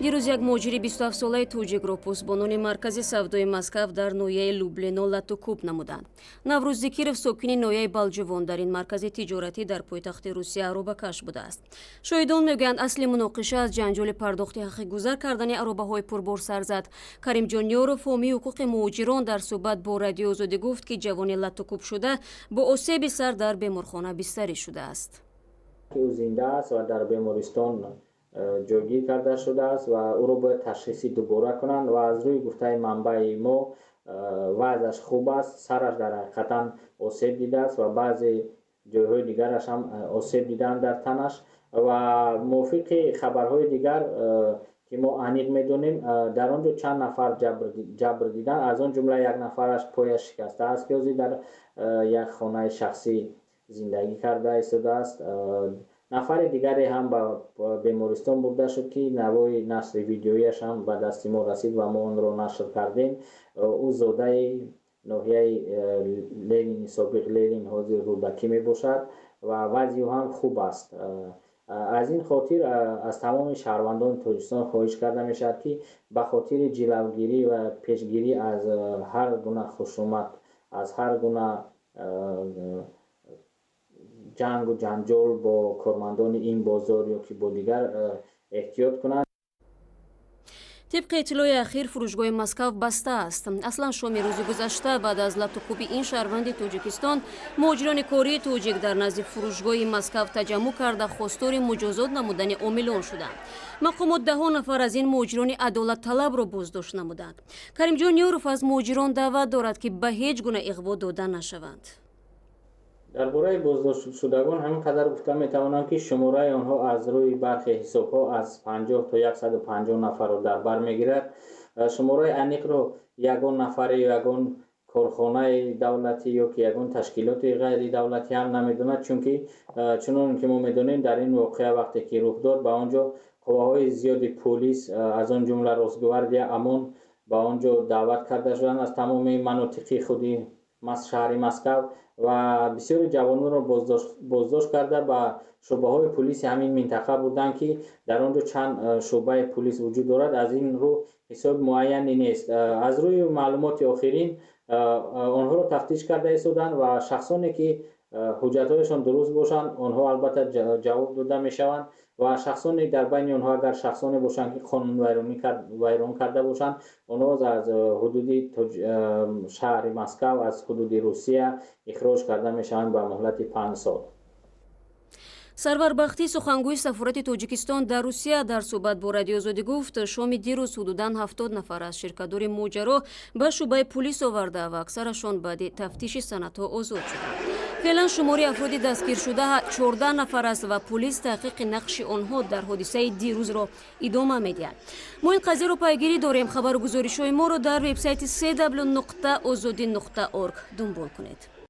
Дирӯз як муҳоҷири 27-солаи тоҷикро посбонони маркази савдои Москав дар ноҳияи Люблино лату кӯб намуданд. Наврӯз Зикиров, сокини ноҳияи Балҷувон, дар ин маркази тиҷоратӣ дар пойтахти Русия аробакаш будааст. Шоҳидон мегӯянд, асли муноқиша аз ҷанҷоли пардохти ҳаққи гузар кардани аробаҳои пурбор сар зад. Каримҷон Ёров, ҳомии ҳуқуқи муҳоҷирон, дар суҳбат бо Радиои Озодӣ гуфт, ки ҷавони латукӯбшуда бо осеби сар дар беморхона бистарӣ шудааст. Ӯ зинда аст ва дар бемористон ҷойгир карда шудааст ва ӯро бояд ташхиси дубора кунанд. Ва аз рӯи гуфтаи манбаи мо, вазъаш хуб аст, сараш дар ҳақиқатан осеб дидааст ва баъзе ҷойҳои дигараш ҳам осеб дидаанд дар танаш. Ва мувофиқи хабарҳои дигар, ки мо аниқ медонем, дар он ҷо чанд нафар ҷабр диданд, аз он ҷумла як нафараш пояш шикастааст, ки ҳозир дар як хонаи шахсӣ зиндагӣ карда истодааст. Нафари дигаре ҳам ба бемористон бурда шуд, ки навои нашри видеояш ҳам ба дасти мо расид ва мо онро нашр кардем. Ӯ зодаи ноҳияи Ленини собиқ, Ленин, ҳозир Рӯдакӣ мебошад ва вазъи ӯ ҳам хуб аст. Аз ин хотир аз тамоми шаҳрвандони Тоҷикистон хоҳиш карда мешавад, ки ба хотири ҷилавгирӣ ва пешгирӣ аз ҳар гуна хушумат, аз ҳар гуна ҷангу ҷанҷол бо кормандони ин бозор ё ки бо дигар эҳтиёт кунанд. Тибқи иттилои ахир, фурӯшгоҳи Москав баста аст. Аслан, шоми рӯзи гузашта баъд аз латукӯби ин шаҳрванди Тоҷикистон муҳоҷирони кории тоҷик дар назди фурӯшгоҳи Москав таҷаммӯъ карда, хостори муҷозот намудани омилон шуданд. Мақомот даҳо нафар аз ин муҳоҷирони адолатталабро боздошт намуданд. Каримҷон Ёров аз муҳоҷирон даъват дорад, ки ба ҳеҷ гуна иғво дода нашаванд. Дар бораи боздоштшудагон ҳамин қадар гуфта метавонам, ки шумораи онҳо аз рӯи бархе ҳисобҳо аз 50 то 150 нафарро дар бар мегирад. Шумораи аниқро ягон нафаре ё ягон корхонаи давлатӣ ё ки ягон ташкилоти ғайридавлатӣ ҳам намедонад, чунки, чунон ки мо медонем, дар ин воқеа вақте ки рух дод, ба он ҷо қувваҳои зиёди пулис, аз он ҷумла Росгвардия, ОМОН ба он ҷо даъват карда шуданд аз тамоми манотиқи худи шаҳри Москав ва бисёри ҷавононро боздошт карда, ба шӯъбаҳои пулиси ҳамин минтақа бурданд, ки дар он ҷо чанд шӯъбаи пулис вуҷуд дорад. Аз ин рӯ ҳисоби муайяне нест. Аз рӯи маълумоти охирин, онҳоро тафтиш карда истоданд ва шахсоне ки ҳуҷҷатҳояшон дуруст бошанд, онҳо албатта ҷавоб дода мешаванд ва шахсоне дар байни онҳо агар шахсоне бошанд, ки қонунвайронӣ вайрон карда бошанд, онҳо аз ҳудуди шаҳри Москав, аз ҳудуди Русия ихроҷ карда мешаванд ба муҳлати 5 сол. Сарвар Бахтӣ, сухангӯи сафорати Тоҷикистон дар Русия, дар суҳбат бо Радиои Озодӣ гуфт, шоми дирӯз ҳудудан 70 нафар аз ширкатдори моҷаро ба шӯъбаи пулис оварда ва аксарашон баъди тафтиши санадҳо озод шуданд. Феълан шумори афроди дастгиршуда 14 нафар аст ва пулис таҳқиқи нақши онҳо дар ҳодисаи дирӯзро идома медиҳад. Мо ин қазияро пайгирӣ дорем. Хабару гузоришҳои моро дар вебсайти cw.ozodi.org дунбол кунед.